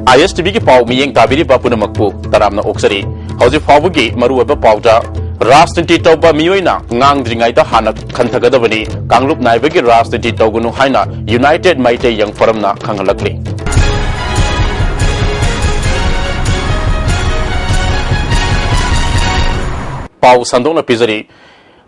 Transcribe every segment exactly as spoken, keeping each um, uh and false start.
ꯑꯥꯏ ꯑꯦꯁ T ꯚꯤꯒꯤ ꯄꯥꯎ ꯃꯤꯠꯌꯦꯡ ꯇꯥꯕꯤꯔꯤꯕ ꯄꯨꯝꯅꯃꯛꯄꯨ ꯇꯔꯥꯝꯅ ꯑꯣꯛꯆꯔꯤ꯫ ꯍꯧꯖꯤꯛ ꯐꯥꯎꯕꯒꯤ ꯃꯔꯨꯑꯣꯏꯕ ꯄꯥꯎꯗ, ꯔꯥꯖꯅꯤꯇꯤ ꯇꯧꯕ ꯃꯤꯑꯣꯏꯅ ꯉꯥꯡꯗ꯭ꯔꯤꯉꯩꯗ ꯍꯥꯟꯅ ꯈꯟꯊꯒꯗꯕꯅꯤ, ꯀꯥꯡꯂꯨꯞ ꯅꯥꯏꯕꯒꯤ ꯔꯥꯖꯅꯤꯇꯤ ꯇꯧꯒꯅꯨ ꯍꯥꯏꯅ United Meitei Young Forumꯅ ꯈꯪꯍꯜꯂꯛꯂꯤ꯫ ꯄꯥꯎ ꯁꯟꯗꯣꯛꯅ ꯄꯤꯖꯔꯤ꯫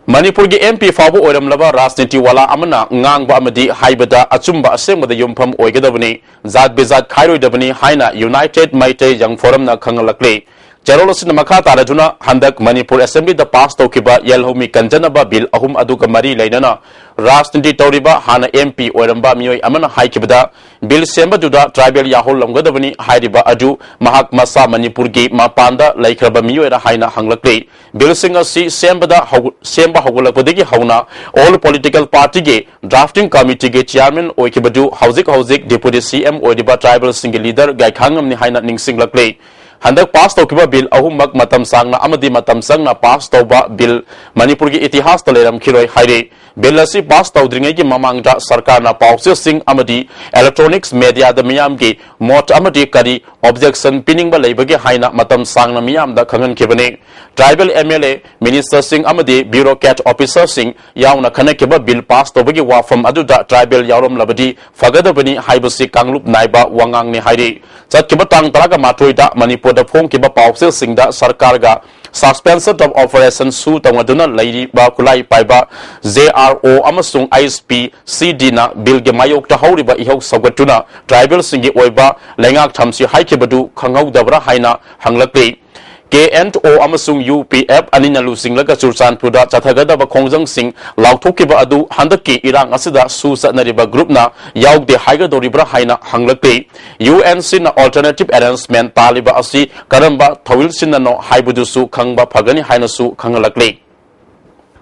ꯃꯅꯤꯄꯨꯔꯒꯤ ꯑꯦꯝ ꯄꯤ ꯐꯥꯎꯕ ꯑꯣꯏꯔꯝꯂꯕ ꯔꯥꯖꯅꯤꯇꯤ ꯋꯥꯂꯥ ꯑꯃꯅ ꯉꯥꯡꯕ ꯑꯃꯗꯤ ꯍꯥꯏꯕꯗ ꯑꯆꯨꯝꯕ ꯑꯁꯦꯡꯕꯗ ꯌꯨꯝꯐꯝ ꯑꯣꯏꯒꯗꯕꯅꯤ, ꯖꯥꯠ ꯕꯤꯖꯥꯠ ꯈꯥꯏꯔꯣꯏꯗꯕꯅꯤ ꯍꯥꯏꯅ United Meitei Young Forumꯅ ꯈꯪꯍꯜꯂꯛꯂꯤ꯫ ꯆꯦꯔꯣꯜ ꯑꯁꯤꯅ ꯃꯈꯥ ꯇꯥꯔꯗꯨꯅ ꯍꯟꯗꯛ ꯃꯅꯤꯄꯨꯔ ꯑꯦꯁꯦꯝꯕ꯭ꯂꯤꯗ ꯄꯥꯁ ꯇꯧꯈꯤꯕ ꯌꯦꯜꯍꯧꯃꯤ ꯀꯟꯖꯅꯕ ꯕꯤꯜ ꯑꯍꯨꯝ ꯑꯗꯨꯒ ꯃꯔꯤ ꯂꯩꯅꯅ ꯔꯥꯖꯅꯤꯇꯤ ꯇꯧꯔꯤꯕ ꯍꯥꯟꯅ ꯑꯦꯝ ꯄꯤ ꯑꯣꯏꯔꯝꯕ ꯃꯤꯑꯣꯏ ꯑꯃꯅ ꯍꯥꯏꯈꯤꯕꯗ ꯕꯤꯜ ꯁꯦꯝꯕꯗꯨꯗ ꯇ꯭ꯔꯥꯏꯕꯦꯜ ꯌꯥꯎꯍꯜꯂꯝꯒꯗꯕꯅꯤ ꯍꯥꯏꯔꯤꯕ ꯑꯗꯨ ꯃꯍꯥꯛ ꯃꯁꯥ ꯃꯅꯤꯄꯨꯔꯒꯤ ꯃꯄꯥꯟꯗ ꯂꯩꯈ꯭ꯔꯕ ꯃꯤꯑꯣꯏꯔ ꯍꯥꯏꯅ ꯍꯪꯂꯛꯂꯤ꯫ ꯕꯤꯜꯁꯤꯡ ꯑꯁꯤ ꯁꯦꯝꯕꯗ ꯍꯧ-, ꯁꯦꯝꯕ ꯍꯧꯒꯠꯂꯛꯄꯗꯒꯤ ꯍꯧꯅ all political partyꯒꯤ drafting committeeꯒꯤ chairman ꯑꯣꯏꯈꯤꯕꯗꯨ ꯍꯧꯖꯤꯛ ꯍꯧꯖꯤꯛ deputy C M ꯑꯣꯏꯔꯤꯕ ꯇ꯭ꯔꯥꯏꯕꯦꯜꯁꯤꯡꯒꯤ ꯂꯤꯗꯔ ꯒꯥꯏꯈꯥꯉꯝꯅꯤ ꯍꯥꯏꯅ ꯅꯤꯡꯁꯤꯡꯂꯛꯂꯤ꯫ ꯍꯟꯗꯛ ꯄꯥꯁ ꯇꯧꯈꯤꯕ ꯕꯤꯜ ꯑꯍꯨꯝꯃꯛ ꯃꯇꯝ ꯁꯥꯡꯅ ꯑꯃꯗꯤ ꯃꯇꯝ ꯆꯪꯅ ꯄꯥꯁ ꯇꯧꯕ ꯕꯤꯜ ꯃꯅꯤꯄꯨꯔꯒꯤ ꯏꯇꯤꯍꯥꯁꯇ ꯂꯩꯔꯝꯈꯤꯔꯣꯏ ꯍꯥꯏꯔꯤ꯫ ꯕꯤꯜ ꯑꯁꯤ ꯄꯥꯁ ꯇꯧꯗ꯭ꯔꯤꯉꯩꯒꯤ ꯃꯃꯥꯡꯗ ꯁꯔꯀꯥꯔꯅ ꯄꯥꯎꯆꯦꯁꯤꯡ ꯑꯃꯗꯤ electronics mediaꯗ ꯃꯤꯌꯥꯝꯒꯤ ꯃꯣꯠ ꯑꯃꯗꯤ ꯀꯔꯤ objection ꯄꯤꯅꯤꯡꯕ ꯂꯩꯕꯒꯦ ꯍꯥꯏꯅ ꯃꯇꯝ ꯁꯥꯡꯅ ꯃꯤꯌꯥꯝꯗ ꯈꯪꯍꯟꯈꯤꯕꯅꯤ꯫ ꯇ꯭ꯔꯥꯏꯕꯦꯜ M L A, ministerꯁꯤꯡ ꯑꯃꯗꯤ bureaucrat officerꯁꯤꯡ ꯌꯥꯎꯅ ꯈꯟꯅꯈꯤꯕ ꯕꯤꯜ ꯄꯥꯁ ꯇꯧꯕꯒꯤ ꯋꯥꯐꯝ ꯑꯗꯨꯗ ꯇ꯭ꯔꯥꯏꯕꯦꯜ ꯌꯥꯎꯔꯝꯂꯕꯗꯤ ꯐꯒꯗꯕꯅꯤ ꯍꯥꯏꯕꯁꯤ ꯀꯥꯡꯂꯨꯞ ꯅꯥꯏꯕ ꯋꯥꯉꯥꯡꯅꯤ ꯍꯥꯏꯔꯤ꯫ ꯆꯠꯈꯤꯕ ꯇꯥꯡ ꯇꯔꯥꯃꯥꯊꯣꯏꯗ ꯃꯅꯤꯄꯨꯔꯗ ꯐꯣꯡꯈꯤꯕ ꯄꯥꯎꯆꯦꯁꯤꯡꯗ ꯁꯔꯀꯥꯔꯒ suspension of operation ꯁꯨ ꯇꯧꯅꯗꯨꯅ ꯂꯩꯔꯤꯕ ꯈꯨꯠꯂꯥꯏ ꯄꯥꯏꯕ J R O ꯑꯃꯁꯨꯡ I S P C Dꯅ ꯕꯤꯜꯒꯤ ꯃꯥꯌꯣꯛꯇ ꯍꯧꯔꯤꯕ ꯏꯍꯧ ꯁꯧꯒꯠꯇꯨꯅ ꯇ꯭ꯔꯥꯏꯕꯦꯜꯁꯤꯡꯒꯤ ꯑꯣꯏꯕ ꯂꯩꯉꯥꯛ ꯊꯝꯁꯤ ꯍꯥꯏꯈꯤꯕꯗꯨ ꯈꯪꯍꯧꯗꯕ꯭ꯔꯥ ꯍꯥꯏꯅ ꯍꯪꯂꯛꯂꯤ꯫ K N O ꯑꯃꯁꯨꯡ U P F ꯑꯅꯤꯅ ꯂꯨꯆꯤꯡꯂꯒ ꯆꯨꯔꯆꯥꯟꯄꯨꯔꯗ ꯆꯠꯊꯒꯗꯕ ꯈꯣꯡꯖꯪꯁꯤꯡ ꯂꯥꯎꯊꯣꯛꯈꯤꯕ ꯑꯗꯨ ꯍꯟꯗꯛꯀꯤ ꯏꯔꯥꯡ ꯑꯁꯤꯗ ꯁꯨ ꯆꯠꯅꯔꯤꯕ groupꯅ ꯌꯥꯎꯗꯦ ꯍꯥꯏꯒꯗꯧꯔꯤꯕ꯭ꯔꯥ ꯍꯥꯏꯅ ꯍꯪꯂꯛꯂꯤ꯫ U N Cꯅ alternative arrangement ꯇꯥꯜꯂꯤꯕ ꯑꯁꯤ ꯀꯔꯝꯕ ꯊꯧꯋꯤꯜꯁꯤꯡꯅꯅꯣ ꯍꯥꯏꯕꯗꯨꯁꯨ ꯈꯪꯕ ꯐꯒꯅꯤ ꯍꯥꯏꯅꯁꯨ ꯈꯪꯍꯜꯂꯛꯂꯤ꯫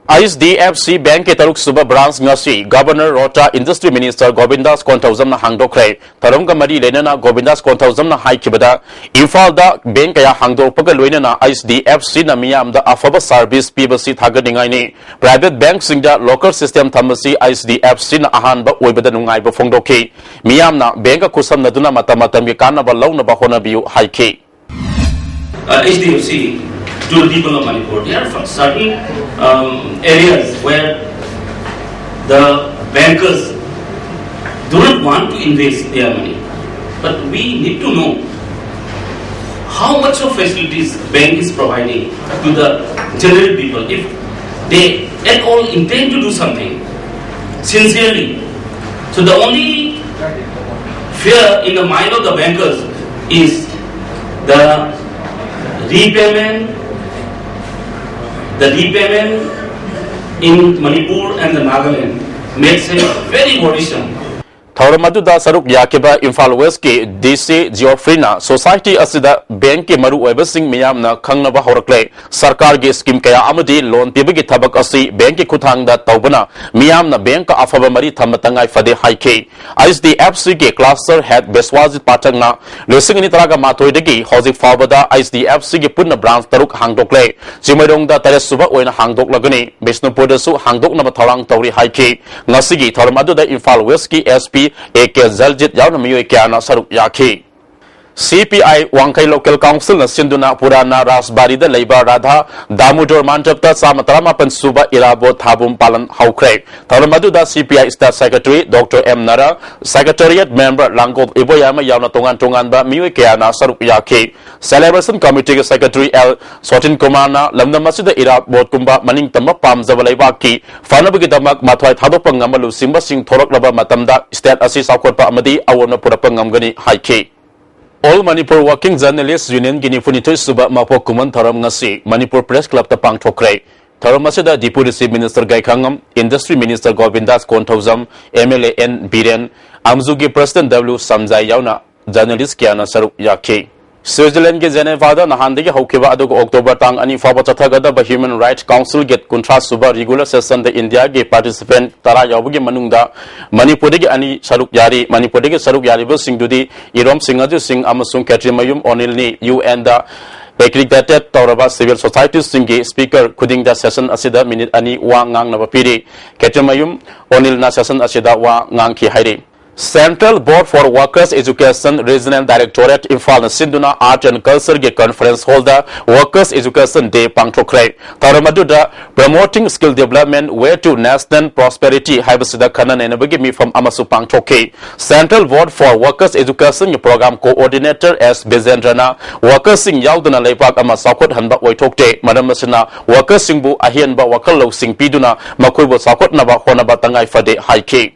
ꯑꯩꯆ ꯗꯤ ꯑꯦꯐ ꯁꯤ ꯕꯦꯡꯛꯀꯤ ꯇꯔꯨꯛ ꯁꯨꯕ ꯕ꯭ꯔꯥꯟꯁ ꯉꯁꯤ ꯒꯕꯔꯅꯔ ꯔꯣꯇꯥ ꯏꯟꯗꯁꯇ꯭ꯔꯤ ꯃꯤꯅꯤꯁꯇꯔ ꯒꯣꯕꯤꯟꯗꯥꯁ ꯀꯣꯟꯊꯧꯖꯝꯅ ꯍꯥꯡꯗꯣꯛꯈ꯭ꯔꯦ꯫ ꯊꯧꯔꯝꯒ ꯃꯔꯤ ꯂꯩꯅꯅ ꯒꯣꯕꯤꯟꯗꯥꯁ ꯀꯣꯟꯊꯧꯖꯝꯅ ꯍꯥꯏꯈꯤꯕꯗ, ꯏꯝꯐꯥꯜꯗ ꯕꯦꯡꯛ ꯀꯌꯥ ꯍꯥꯡꯗꯣꯔꯛꯄꯒ ꯂꯣꯏꯅꯅ ꯑꯩꯆ ꯗꯤ ꯑꯦꯐ ꯁꯤꯅ ꯃꯤꯌꯥꯝꯗ ꯑꯐꯕ ꯁꯥꯔꯚꯤꯁ ꯄꯤꯕꯁꯤ ꯊꯥꯒꯠꯅꯤꯡꯉꯥꯏꯅꯤ꯫ ꯄ꯭ꯔꯥꯏꯚꯦꯠ ꯕꯦꯡꯛꯁꯤꯡꯗ ꯂꯣꯀꯔ ꯁꯤꯁꯇꯦꯝ ꯊꯝꯕꯁꯤ ꯑꯩꯆ ꯗꯤ ꯑꯦꯐ ꯁꯤꯅ ꯑꯍꯥꯟꯕ ꯑꯣꯏꯕꯗ ꯅꯨꯡꯉꯥꯏꯕ ꯐꯣꯡꯗꯣꯛꯈꯤ꯫ ꯃꯤꯌꯥꯝꯅ ꯕꯦꯡꯛꯀ ꯈꯨꯠꯁꯝꯅꯗꯨꯅ ꯃꯇꯝ ꯃꯇꯝꯒꯤ ꯀꯥꯟꯅꯕ ꯂꯧꯅꯕ ꯍꯣꯠꯅꯕꯤꯌꯨ ꯍꯥꯏꯈꯤ꯫ uh, H D F C to the people of Manipur. There are certain um, areas where the bankers do not want to invest their money. But we need to know how much of facilities bank is providing to the general people. If they at all intend to do something sincerely, so the only fear in the mind of the bankers is the repayment, the repayment in Manipur and the Nagaland makes it very worrisome. ꯊꯧꯔꯝ ꯑꯗꯨꯗ ꯁꯔꯨꯛ ꯌꯥꯈꯤꯕ ꯏꯝꯐꯥꯜ ꯋꯦꯁꯀꯤ ꯗꯤ ꯁꯤ ꯖꯤꯑꯣꯐ꯭ꯔꯤꯅ society ꯑꯁꯤꯗ ꯕꯦꯡꯛꯀꯤ ꯃꯔꯨꯑꯣꯏꯕꯁꯤꯡ ꯃꯤꯌꯥꯝꯅ ꯈꯪꯅꯕ ꯍꯧꯔꯛꯂꯦ꯫ ꯁꯔꯀꯥꯔꯒꯤ ꯁ꯭ꯀꯤꯝ ꯀꯌꯥ ꯑꯃꯗꯤ ꯂꯣꯟ ꯄꯤꯕꯒꯤ ꯊꯕꯛ ꯑꯁꯤ ꯕꯦꯡꯛꯀꯤ ꯈꯨꯠꯊꯥꯡꯗ ꯇꯧꯕꯅ ꯃꯤꯌꯥꯝꯅ ꯕꯦꯡꯛꯀ ꯑꯐꯕ ꯃꯔꯤ ꯊꯝꯕ ꯇꯉꯥꯏ ꯐꯗꯦ ꯍꯥꯏꯈꯤ꯫ ꯑꯩꯆ ꯗꯤ ꯑꯦꯐ ꯁꯤꯒꯤ ꯀ꯭ꯂꯁꯇꯔ ꯍꯦꯗ ꯕꯤꯁ꯭ꯋꯥꯖꯤꯠ ꯄꯥꯊꯛꯅ ꯂꯤꯁꯤꯡ ꯑꯅꯤ ꯇꯔꯥꯃꯥꯊꯣꯏꯗꯒꯤ ꯍꯧꯖꯤꯛ ꯐꯥꯎꯕꯗ ꯑꯩꯆ ꯗꯤ ꯑꯦꯐ ꯁꯤꯒꯤ ꯄꯨꯟꯅ ꯕ꯭ꯔꯥꯟꯁ ꯇꯔꯨꯛ ꯍꯥꯡꯗꯣꯛꯂꯦ꯫ ꯆꯤꯡꯃꯩꯔꯣꯡꯗ ꯇꯔꯦꯠ ꯁꯨꯕ ꯑꯣꯏꯅ ꯍꯥꯡꯗꯣꯛꯂꯒꯅꯤ꯫ ꯕꯤꯁꯅꯨꯄꯨꯔꯗꯁꯨ ꯍꯥꯡꯗꯣꯛꯅꯕ ꯊꯧꯔꯥꯡ ꯇꯧꯔꯤ ꯍꯥꯏꯈꯤ꯫ ꯉꯁꯤꯒꯤ ꯊꯧꯔꯝ ꯑꯗꯨꯗ ꯏꯝꯐꯥꯜ ꯋꯦꯁꯀꯤ ꯑꯦꯁ ꯄꯤ ꯑꯦ ꯀꯦ ꯖꯜꯖꯤꯠ ꯌꯥꯎꯅ ꯃꯤꯑꯣꯏ ꯀꯌꯥꯅ ꯁꯔꯨꯛ ꯌꯥꯈꯤ꯫ ꯁꯤ ꯄꯤ ꯑꯥꯏ ꯋꯥꯡꯈꯩ ꯂꯣꯀꯦꯜ ꯀꯥꯎꯟꯁꯤꯜꯅ ꯁꯤꯟꯗꯨꯅ ꯄꯨꯔꯥꯅꯥ ꯔꯥꯖꯕꯥꯔꯤꯗ ꯂꯩꯕ ꯔꯥꯙꯥ ꯗꯥꯃꯣꯗꯣꯔ ꯃꯟꯗꯞꯇ ꯆꯥꯝꯃ ꯇꯔꯥꯃꯥꯄꯟ ꯁꯨꯕ ꯏꯔꯥꯕꯣꯠ ꯊꯥꯕꯨꯝ ꯄꯥꯂꯟ ꯍꯧꯈ꯭ꯔꯦ꯫ ꯊꯧꯔꯝ ꯑꯗꯨꯗ C P I state secretary doctor M Nara, secretariat member Langol Iboyaima ꯌꯥꯎꯅ ꯇꯣꯉꯥꯟ ꯇꯣꯉꯥꯟꯕ ꯃꯤꯑꯣꯏ ꯀꯌꯥꯅ ꯁꯔꯨꯛ ꯌꯥꯈꯤ꯫ ꯁꯦꯂꯦꯕ꯭ꯔꯦꯁꯟ ꯀꯃꯤꯇꯤꯒꯤ ꯁꯦꯀ꯭ꯔꯦꯇꯔꯤ ꯑꯦꯜ ꯁꯣꯇꯤꯟ ꯀꯨꯃꯥꯔꯅ ꯂꯝꯗꯝ ꯑꯁꯤꯗ ꯏꯔꯥꯕꯣꯠꯀꯨꯝꯕ ꯃꯅꯤꯡ ꯇꯝꯕ ꯄꯥꯝꯖꯕ ꯂꯩꯕꯥꯛꯀꯤ ꯐꯅꯕꯒꯤꯗꯃꯛ ꯃꯊ꯭ꯋꯥꯏ ꯊꯥꯗꯣꯛꯄ ꯉꯝꯕ ꯂꯨꯆꯤꯡꯕꯁꯤꯡ ꯊꯣꯔꯛꯂꯕ ꯃꯇꯝꯗ ꯁ꯭ꯇꯦꯠ ꯑꯁꯤ ꯆꯥꯎꯈꯠꯄ ꯑꯃꯗꯤ ꯑꯑꯣꯟꯕ ꯄꯨꯔꯛꯄ ꯉꯝꯒꯅꯤ ꯍꯥꯏꯈꯤ꯫ ꯑꯣꯜ ꯃꯅꯤꯄꯨꯔ ꯋꯥꯔꯀꯤꯡ ꯖꯔꯅꯦꯂꯤꯁ ꯌꯨꯅꯤꯌꯟꯒꯤ ꯅꯤꯐꯨꯅꯤꯊꯣꯏ ꯁꯨꯕ ꯃꯄꯣꯛ ꯀꯨꯝꯑꯣꯟ ꯊꯧꯔꯝ ꯉꯁꯤ ꯃꯅꯤꯄꯨꯔ ꯄ꯭ꯔꯦꯁ ꯀ꯭ꯂꯕꯇ ꯄꯥꯡꯊꯣꯛꯈ꯭ꯔꯦ꯫ ꯊꯧꯔꯝ ꯑꯁꯤꯗ deputy chief minister Gaikhangam, industry minister Gobindas Konthoujam, M L A N Biren, ꯑꯝꯖꯨꯒꯤ ꯄ꯭ꯔꯦꯁꯤꯗꯦꯟꯠ ꯗꯕ꯭ꯂꯤꯎ ꯁꯝꯖꯥꯏ ꯌꯥꯎꯅ ꯖꯔꯅꯦꯂꯤꯁ ꯀꯌꯥꯅ ꯁꯔꯨꯛ ꯌꯥꯈꯤ꯫ ꯁ꯭ꯋꯤꯖꯔꯂꯦꯟꯒꯤ ꯖꯦꯅꯦꯚꯥꯗ ꯅꯍꯥꯟꯗꯒꯤ ꯍꯧꯈꯤꯕ ꯑꯗꯨꯒ ꯑꯣꯛꯇꯣꯕꯔ ꯇꯥꯡ ꯑꯅꯤ ꯐꯥꯎꯕ ꯆꯠꯊꯒꯗꯕ Human Rights Councilꯒꯤ ꯀꯨꯟꯊ꯭ꯔꯥ ꯁꯨꯕ regular sessionꯗ ꯏꯟꯗꯤꯌꯥꯒꯤ participant ꯇꯔꯥ ꯌꯥꯎꯕꯒꯤ ꯃꯅꯨꯡꯗ ꯃꯅꯤꯄꯨꯔꯗꯒꯤ ꯑꯅꯤ ꯁꯔꯨꯛ ꯌꯥꯔꯤ꯫ ꯃꯅꯤꯄꯨꯔꯗꯒꯤ ꯁꯔꯨꯛ ꯌꯥꯔꯤꯕꯁꯤꯡꯗꯨꯗꯤ ꯏꯔꯣꯝ ꯁꯤꯡꯍꯖꯨ ꯁꯤꯡ ꯑꯃꯁꯨꯡ ꯈꯦꯇ꯭ꯔꯤꯃꯌꯨꯝ ꯑꯣꯅꯤꯜꯅꯤ꯫ UNꯗ accredited ꯇꯧꯔꯕ civil societiesꯁꯤꯡꯒꯤ speaker ꯈꯨꯗꯤꯡꯗ session ꯑꯁꯤꯗ minute ꯑꯅꯤ ꯋꯥ ꯉꯥꯡꯅꯕ ꯄꯤꯔꯤ꯫ ꯈꯦꯇ꯭ꯔꯤꯃꯌꯨꯝ ꯑꯣꯅꯤꯜꯅ session ꯑꯁꯤꯗ ꯋꯥ ꯉꯥꯡꯈꯤ ꯍꯥꯏꯔꯤ꯫ Central Board for Workers Education Regional Directorate ꯏꯝꯐꯥꯜꯅ ꯁꯤꯟꯗꯨꯅ Art and Cultureꯒꯤ conference hallꯗ Workers Education Day ꯄꯥꯡꯊꯣꯛꯈ꯭ꯔꯦ꯫ ꯊꯧꯔꯝ ꯑꯗꯨꯗ Promoting Skill Development, Way to National Prosperity ꯍꯥꯏꯕꯁꯤꯗ ꯈꯟꯅ ꯅꯩꯅꯕꯒꯤ ꯃꯤꯐꯝ ꯑꯃꯁꯨ ꯄꯥꯡꯊꯣꯛꯈꯤ꯫ Central Board for Workers Educationꯒꯤ program coordinator S ꯕꯤꯖꯦꯟꯗ꯭ꯔꯅ workersꯁꯤꯡ ꯌꯥꯎꯗꯅ ꯂꯩꯕꯥꯛ ꯑꯃ ꯆꯥꯎꯈꯠꯍꯟꯕ ꯑꯣꯏꯊꯣꯛꯇꯦ꯫ ꯃꯔꯝ ꯑꯁꯤꯅ workersꯁꯤꯡꯕꯨ ꯑꯍꯦꯟꯕ ꯋꯥꯈꯜ ꯂꯧꯁꯤꯡ ꯄꯤꯗꯨꯅ ꯃꯈꯣꯏꯕꯨ ꯆꯥꯎꯈꯠꯅꯕ ꯍꯣꯠꯅꯕ ꯇꯉꯥꯏ ꯐꯗꯦ ꯍꯥꯏꯈꯤ꯫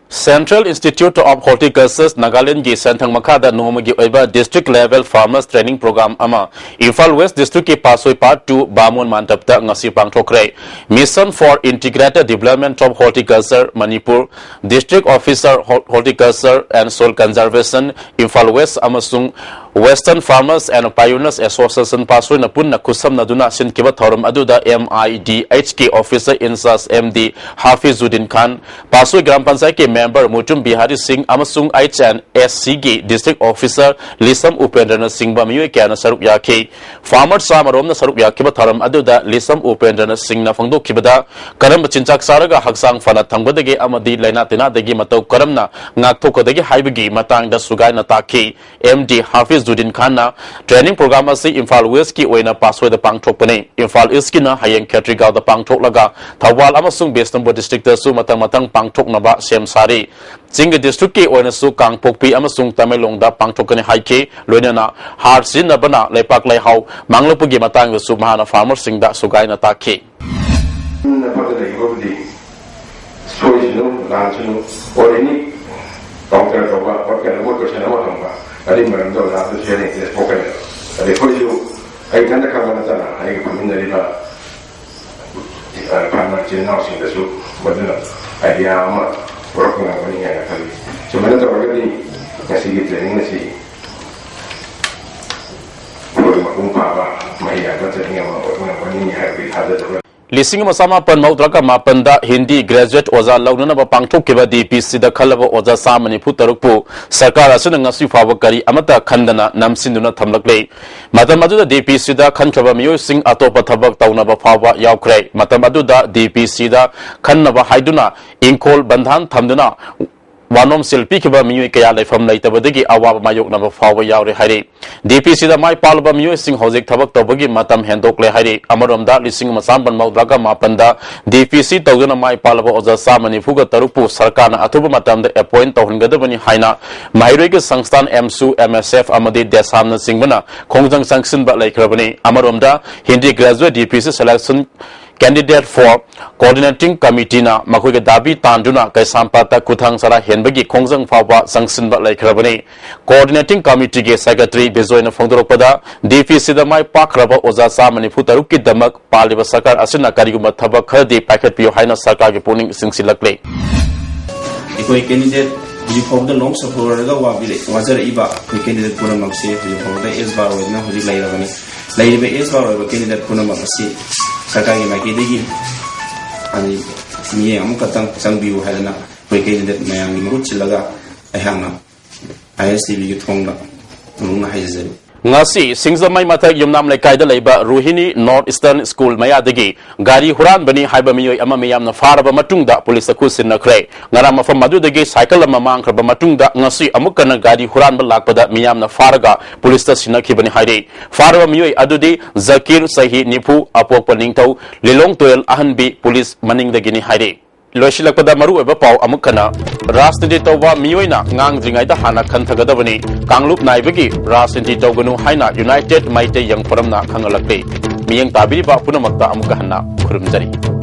Central Institute of Horticulture Nagalandꯒꯤ ꯁꯦꯟꯊꯪ ꯃꯈꯥꯗ ꯅꯣꯡꯃꯒꯤ ꯑꯣꯏꯕ district level farmers training program ꯑꯃ ꯏꯝꯐꯥꯜ West Districtꯀꯤ ꯄꯥꯁꯣꯏ Part two ꯕꯥꯃꯣꯟ ꯃꯥꯟꯗꯞꯇ ꯉꯁꯤ ꯄꯥꯡꯊꯣꯛꯈ꯭ꯔꯦ꯫ Mission for Integrated Development of Horticulture Manipur, District Officer Hor-, Horticulture and Soil Conservation, Imphal West ꯑꯃꯁꯨꯡ Western Farmers and Pioneers Association ꯄꯥꯁꯣꯏꯅ ꯄꯨꯟꯅ ꯈꯨꯠꯁꯝꯅꯗꯨꯅ ꯁꯤꯟꯈꯤꯕ ꯊꯧꯔꯝ ꯑꯗꯨꯗ MIDHꯀꯤ officer in charge MD Hafizuddin Khan, Pasoi Gram ꯄꯟꯆꯥꯌꯠꯀꯤ member ꯃꯨꯇꯨꯝ ꯕꯤꯍꯥꯔꯤ ꯁꯤꯡ ꯑꯃꯁꯨꯡ H and S Cꯒꯤ district officer ꯂꯤꯁꯝ ꯎꯄꯦꯟꯗ꯭ꯔꯅꯆꯤꯡꯕ ꯃꯤꯑꯣꯏ ꯀꯌꯥꯅ ꯁꯔꯨꯛ ꯌꯥꯈꯤ꯫ Farmer ꯆꯥꯃꯔꯣꯝꯅ ꯁꯔꯨꯛ ꯌꯥꯈꯤꯕ ꯊꯧꯔꯝ ꯑꯗꯨꯗ ꯂꯤꯁꯝ ꯎꯄꯦꯟꯗ꯭ꯔꯅ ꯁꯤꯡꯅ ꯐꯣꯡꯗꯣꯛꯈꯤꯕꯗꯒꯤ ꯀꯔꯝꯕ ꯆꯤꯟꯖꯥꯛ ꯆꯥꯔꯒ ꯍꯛꯆꯥꯡ ꯐꯅ ꯊꯝꯒꯗꯒꯦ ꯑꯃꯗꯤ ꯂꯥꯏꯅꯥ ꯇꯤꯟꯅꯥꯗꯒꯤ ꯃꯇꯧ ꯀꯔꯝꯅ ꯉꯥꯛꯊꯣꯛꯀꯗꯒꯦ ꯍꯥꯏꯕꯒꯤ ꯃꯇꯥꯡꯗ ꯁꯨꯒꯥꯏꯅ ꯇꯥꯛꯈꯤ꯫ MD ꯍꯥꯐꯤꯖ ꯖꯨꯗꯤꯟ ꯈꯥꯟꯅ training program ꯑꯁꯤ ꯏꯝꯐꯥꯜ Westꯀꯤ ꯑꯣꯏꯅ ꯄꯥꯁꯣꯏꯗ ꯄꯥꯡꯊꯣꯛꯄꯅꯤ꯫ ꯏꯝꯐꯥꯜ Eastꯀꯤꯅ ꯍꯌꯦꯡ ꯈꯦꯇ꯭ꯔꯤꯒꯥꯎꯗ ꯄꯥꯡꯊꯣꯛꯂꯒ ꯊꯧꯕꯥꯜ ꯑꯃꯁꯨꯡ ꯕꯤꯁꯅꯨꯄꯨꯔ districtꯇꯁꯨ ꯃꯊꯪ ꯃꯊꯪ ꯄꯥꯡꯊꯣꯛꯅꯕ ꯁꯦꯝ ꯁꯥꯔꯤ꯫ ꯆꯤꯡꯒꯤ districtꯀꯤ ꯑꯣꯏꯅꯁꯨ ꯀꯥꯡꯄꯣꯛꯄꯤ ꯑꯃꯁꯨꯡ ꯇꯃꯦꯡꯂꯣꯡꯗ ꯄꯥꯡꯊꯣꯛꯀꯅꯤ ꯍꯥꯏꯈꯤ꯫ ꯂꯣꯏꯅꯅ ꯍꯥꯔ ꯁꯤꯖꯤꯟꯅꯕꯅ ꯂꯩꯄꯥꯛ ꯂꯩꯍꯥꯎ ꯃꯥꯡꯂꯛꯄꯒꯤ ꯃꯇꯥꯡꯗꯁꯨ ꯃꯍꯥꯛꯅ farmerꯁꯤꯡꯗ ꯁꯨꯒꯥꯏꯅ ꯇꯥꯛꯈꯤ꯫ ꯅꯐꯝꯗ ꯂꯩꯔꯤꯕꯕꯨꯗꯤ ꯁꯣꯏꯁꯅꯨ, ꯂꯥꯟꯁꯅꯨ, ꯑꯣꯏꯔꯅꯤ꯫ Counter ꯇꯧꯕ, ꯀꯩꯅꯣ, ꯃꯣꯏ question ꯑꯃ ꯍꯪꯕ, ꯑꯗꯨꯒꯤ ꯃꯔꯝꯗ ꯑꯣꯖꯥꯗꯨꯁꯨ ꯍꯦꯟꯅ interest ꯄꯣꯛꯀꯅꯤ꯫ ꯑꯗꯩ ꯑꯩꯈꯣꯏꯁꯨ ꯑꯩ ꯏꯊꯟꯇ ꯈꯪꯕ ꯅꯠꯇꯅ ꯑꯩꯒ ꯐꯝꯃꯤꯟꯅꯔꯤꯕ farmer ꯏꯆꯤꯟ ꯏꯅꯥꯎꯁꯤꯡꯗꯁꯨ ꯃꯗꯨꯅ idea ꯑꯃ ꯄꯨꯔꯛꯄ ꯉꯝꯒꯅꯤ ꯍꯥꯏꯅ ꯈꯜꯂꯤ꯫ ꯁꯨꯃꯥꯏꯅ ꯇꯧꯔꯒꯗꯤ ꯉꯁꯤꯒꯤ training ꯑꯁꯤ ꯐꯥꯕ ꯃꯍꯩ ꯌꯥꯟꯕ ꯇ꯭ꯔꯦꯅꯤꯡ ꯑꯃ ꯑꯣꯏꯅꯤꯡꯉꯤ ꯍꯥꯏꯕꯒꯤ ꯊꯥꯖꯖꯕ꯫ ꯂꯤꯁꯤꯡ ꯑꯃ ꯆꯥꯃꯥꯄꯟ ꯃꯧꯗ꯭ꯔꯥꯒ ꯃꯥꯄꯟꯗ ꯍꯤꯟꯗꯤ ꯒ꯭ꯔꯦꯖꯨꯑꯦꯠ ꯑꯣꯖꯥ ꯂꯧꯅꯅꯕ ꯄꯥꯡꯊꯣꯛꯈꯤꯕ ꯗꯤ ꯄꯤ ꯁꯤꯗ ꯈꯜꯂꯕ ꯑꯣꯖꯥ ꯆꯥꯝꯃ ꯅꯤꯐꯨ ꯇꯔꯨꯛꯄꯨ ꯁꯔꯀꯥꯔ ꯑꯁꯤꯅ ꯉꯁꯤ ꯐꯥꯎꯕ ꯀꯔꯤ ꯑꯃꯠꯇ ꯈꯟꯗꯅ ꯅꯝꯁꯤꯟꯗꯨꯅ ꯊꯝꯂꯛꯂꯤ꯫ ꯃꯇꯝ ꯑꯗꯨꯗ ꯗꯤ ꯄꯤ ꯁꯤꯗ ꯈꯟꯈ꯭ꯔꯕ ꯃꯤꯑꯣꯏꯁꯤꯡ ꯑꯇꯣꯞꯄ ꯊꯕꯛ ꯇꯧꯅꯕ ꯐꯥꯎꯕ ꯌꯥꯎꯈ꯭ꯔꯦ꯫ ꯃꯇꯝ ꯑꯗꯨꯗ ꯗꯤ ꯄꯤ ꯁꯤꯗ ꯈꯟꯅꯕ ꯍꯥꯏꯗꯨꯅ ꯏꯪꯈꯣꯜ ꯕꯟꯙꯥꯟ ꯊꯝꯗꯨꯅ ꯋꯥꯅꯣꯝꯁꯤꯜ ꯄꯤꯈꯤꯕ ꯃꯤꯑꯣꯏ ꯀꯌꯥ ꯂꯩꯐꯝ ꯂꯩꯇꯕꯗꯒꯤ ꯑꯋꯥꯕ ꯃꯥꯌꯣꯛꯅꯕ ꯐꯥꯎꯕ ꯌꯥꯎꯔꯦ ꯍꯥꯏꯔꯤ꯫ ꯗꯤ ꯄꯤ ꯁꯤꯗ ꯃꯥꯏ ꯄꯥꯛꯂꯕ ꯃꯤꯑꯣꯏꯁꯤꯡ ꯍꯧꯖꯤꯛ ꯊꯕꯛ ꯇꯧꯕꯒꯤ ꯃꯇꯝ ꯍꯦꯟꯗꯣꯛꯂꯦ ꯍꯥꯏꯔꯤ꯫ ꯑꯃꯔꯣꯝꯗ, ꯂꯤꯁꯤꯡ ꯑꯃ ꯆꯥꯃꯥꯄꯟ ꯃꯧꯗ꯭ꯔꯥꯒ ꯃꯥꯄꯟꯗ ꯗꯤ ꯄꯤ ꯁꯤ ꯇꯧꯗꯨꯅ ꯃꯥꯏ ꯄꯥꯛꯂꯕ ꯑꯣꯖꯥ ꯆꯥꯝꯃ ꯅꯤꯐꯨꯒ ꯇꯔꯨꯛꯄꯨ ꯁꯔꯀꯥꯔꯅ ꯑꯊꯨꯕ ꯃꯇꯝꯗ ꯑꯦꯄꯣꯏꯟꯠ ꯇꯧꯍꯟꯒꯗꯕꯅꯤ ꯍꯥꯏꯅ ꯃꯍꯩꯔꯣꯏꯒꯤ ꯁꯪꯁꯊꯥꯟ ꯑꯦꯝꯁꯨ, ꯑꯦꯝ ꯑꯦꯁ ꯑꯦꯐ ꯑꯃꯗꯤ ꯗꯦꯁꯥꯝꯅꯆꯤꯡꯕꯅ ꯈꯣꯡꯖꯪ ꯆꯪꯁꯤꯟꯕ ꯂꯩꯈ꯭ꯔꯕꯅꯤ꯫ ꯑꯃꯔꯣꯝꯗ, ꯍꯤꯟꯗꯤ ꯒ꯭ꯔꯦꯖꯨꯑꯦꯠ ꯗꯤ ꯄꯤ ꯁꯤ ꯁꯦꯂꯦꯛꯁꯟ candidate for coordinating committeeꯅ ꯃꯈꯣꯏꯒꯤ ꯗꯥꯕꯤ ꯇꯥꯟꯗꯨꯅ ꯀꯩꯁꯥꯝꯄꯥꯠꯇ ꯈꯨꯊꯥꯡ ꯆꯔꯥ ꯍꯦꯟꯕꯒꯤ ꯈꯣꯡꯖꯪ ꯐꯥꯎꯕ ꯆꯪꯁꯤꯟꯕ ꯂꯩꯈ꯭ꯔꯕꯅꯤ꯫ Coordinating committeeꯒꯤ secretary ꯕꯤꯖꯣꯏꯅ ꯐꯣꯡꯗꯣꯔꯛꯄꯗ, ꯗꯤ ꯄꯤ ꯁꯤꯗ ꯃꯥꯏ ꯄꯥꯛꯈ꯭ꯔꯕ ꯑꯣꯖꯥ ꯆꯥꯝꯃ ꯅꯤꯐꯨ ꯇꯔꯨꯛꯀꯤꯗꯃꯛ ꯄꯥꯜꯂꯤꯕ ꯁꯔꯀꯥꯔ ꯑꯁꯤꯅ ꯀꯔꯤꯒꯨꯝꯕ ꯊꯕꯛ ꯈꯔꯗꯤ ꯄꯥꯏꯈꯠꯄꯤꯌꯨ ꯍꯥꯏꯅ ꯁꯔꯀꯥꯔꯒꯤ ꯄꯨꯛꯅꯤꯡ ꯆꯤꯡꯁꯤꯜꯂꯛꯂꯤ꯫ ꯑꯩꯈꯣꯏ candidate ꯍꯧꯖꯤꯛ ꯐꯥꯎꯕꯗ ꯂꯣꯡ ꯁꯐꯔ ꯑꯣꯏꯔꯒ ꯋꯥꯕꯤꯔꯛ-, ꯋꯥꯖꯔꯛꯏꯕ ꯑꯩꯈꯣꯏ candidate ꯄꯨꯝꯅꯃꯛꯁꯦ ꯍꯧꯖꯤꯛ ꯐꯥꯎꯕꯗ ꯑꯦꯁ ꯕꯥꯔ ꯑꯣꯏꯗꯨꯅ ꯍꯧꯖꯤꯛ ꯂꯩꯔꯕꯅꯤ꯫ ꯂꯩꯔꯤꯕ ꯑꯦꯁ ꯕꯥꯔ ꯑꯣꯏꯕ candidate ꯄꯨꯝꯅꯃꯛ ꯑꯁꯤ ꯁꯔꯀꯥꯔꯒꯤ ꯃꯥꯏꯀꯩꯗꯒꯤ ꯍꯥꯏꯗꯤ ꯃꯤꯠꯌꯦꯡ ꯑꯃꯈꯛꯇꯪ ꯆꯪꯕꯤꯌꯨ ꯍꯥꯏꯗꯅ ꯑꯩꯈꯣꯏ candidate ꯃꯌꯥꯝꯒꯤ ꯃꯍꯨꯠ ꯁꯤꯜꯂꯒ ꯑꯩꯍꯥꯛꯅ ꯑꯥꯏ ꯑꯦꯁ ꯇꯤ ꯚꯤꯒꯤ ꯊꯣꯡꯗ ꯊꯣꯡꯅ ꯍꯥꯏꯖꯖꯔꯤ꯫ ꯉꯁꯤ ꯁꯤꯡꯖꯃꯩ ꯃꯊꯛ ꯌꯨꯝꯅꯥꯝ ꯂꯩꯀꯥꯏꯗ ꯂꯩꯕ ꯔꯣꯍꯤꯅꯤ ꯅꯣꯔꯠ ꯏꯁꯇꯔꯟ ꯁ꯭ꯀꯨꯜ ꯃꯌꯥꯗꯒꯤ ꯒꯥꯔꯤ ꯍꯨꯔꯥꯟꯕꯅꯤ ꯍꯥꯏꯕ ꯃꯤꯑꯣꯏ ꯑꯃ ꯃꯤꯌꯥꯝꯅ ꯐꯥꯔꯕ ꯃꯇꯨꯡꯗ ꯄꯨꯂꯤꯁꯇ ꯈꯨꯠꯁꯤꯟꯅꯈ꯭ꯔꯦ꯫ ꯉꯔꯥꯡ ꯃꯐꯝ ꯑꯗꯨꯗꯒꯤ ꯁꯥꯏꯀꯜ ꯑꯃ ꯃꯥꯡꯈ꯭ꯔꯕ ꯃꯇꯨꯡꯗ ꯉꯁꯤ ꯑꯃꯨꯛ ꯍꯟꯅ ꯒꯥꯔꯤ ꯍꯨꯔꯥꯟꯕ ꯂꯥꯛꯄꯗ ꯃꯤꯌꯥꯝꯅ ꯐꯥꯔꯒ ꯄꯨꯂꯤꯁꯇ ꯁꯤꯟꯅꯈꯤꯕꯅꯤ ꯍꯥꯏꯔꯤ꯫ ꯐꯥꯔꯕ ꯃꯤꯑꯣꯏ ꯑꯗꯨꯗꯤ ꯖꯀꯤꯔ, ꯆꯍꯤ ꯅꯤꯐꯨ, ꯑꯄꯣꯛꯄ ꯅꯤꯡꯊꯧ ꯂꯤꯂꯣꯡ ꯇꯨꯔꯦꯜ ꯑꯍꯟꯕꯤ, ꯄꯨꯂꯤꯁ ꯃꯅꯤꯡꯗꯒꯤꯅꯤ ꯍꯥꯏꯔꯤ꯫ ꯂꯣꯏꯁꯤꯜꯂꯛꯄꯗ ꯃꯔꯨꯑꯣꯏꯕ ꯄꯥꯎ ꯑꯃꯨꯛ ꯍꯟꯅ, ꯔꯥꯖꯅꯤꯇꯤ ꯇꯧꯕ ꯃꯤꯑꯣꯏꯅ ꯉꯥꯡꯗ꯭ꯔꯤꯉꯩꯗ ꯍꯥꯟꯅ ꯈꯟꯊꯒꯗꯕꯅꯤ꯫ ꯀꯥꯡꯂꯨꯞ ꯅꯥꯏꯕꯒꯤ ꯔꯥꯖꯅꯤꯇꯤ ꯇꯧꯒꯅꯨ ꯍꯥꯏꯅ ꯌꯨꯅꯥꯏꯇꯦꯗ ꯃꯩꯇꯩ ꯌꯪ ꯐꯣꯔꯝꯅ ꯈꯪꯍꯜꯂꯛꯂꯤ꯫ ꯃꯤꯠꯌꯦꯡ ꯇꯥꯕꯤꯔꯤꯕ ꯄꯨꯝꯅꯃꯛꯇ ꯑꯃꯨꯛꯀ ꯍꯟꯅ ꯈꯨꯔꯨꯝꯖꯔꯤ꯫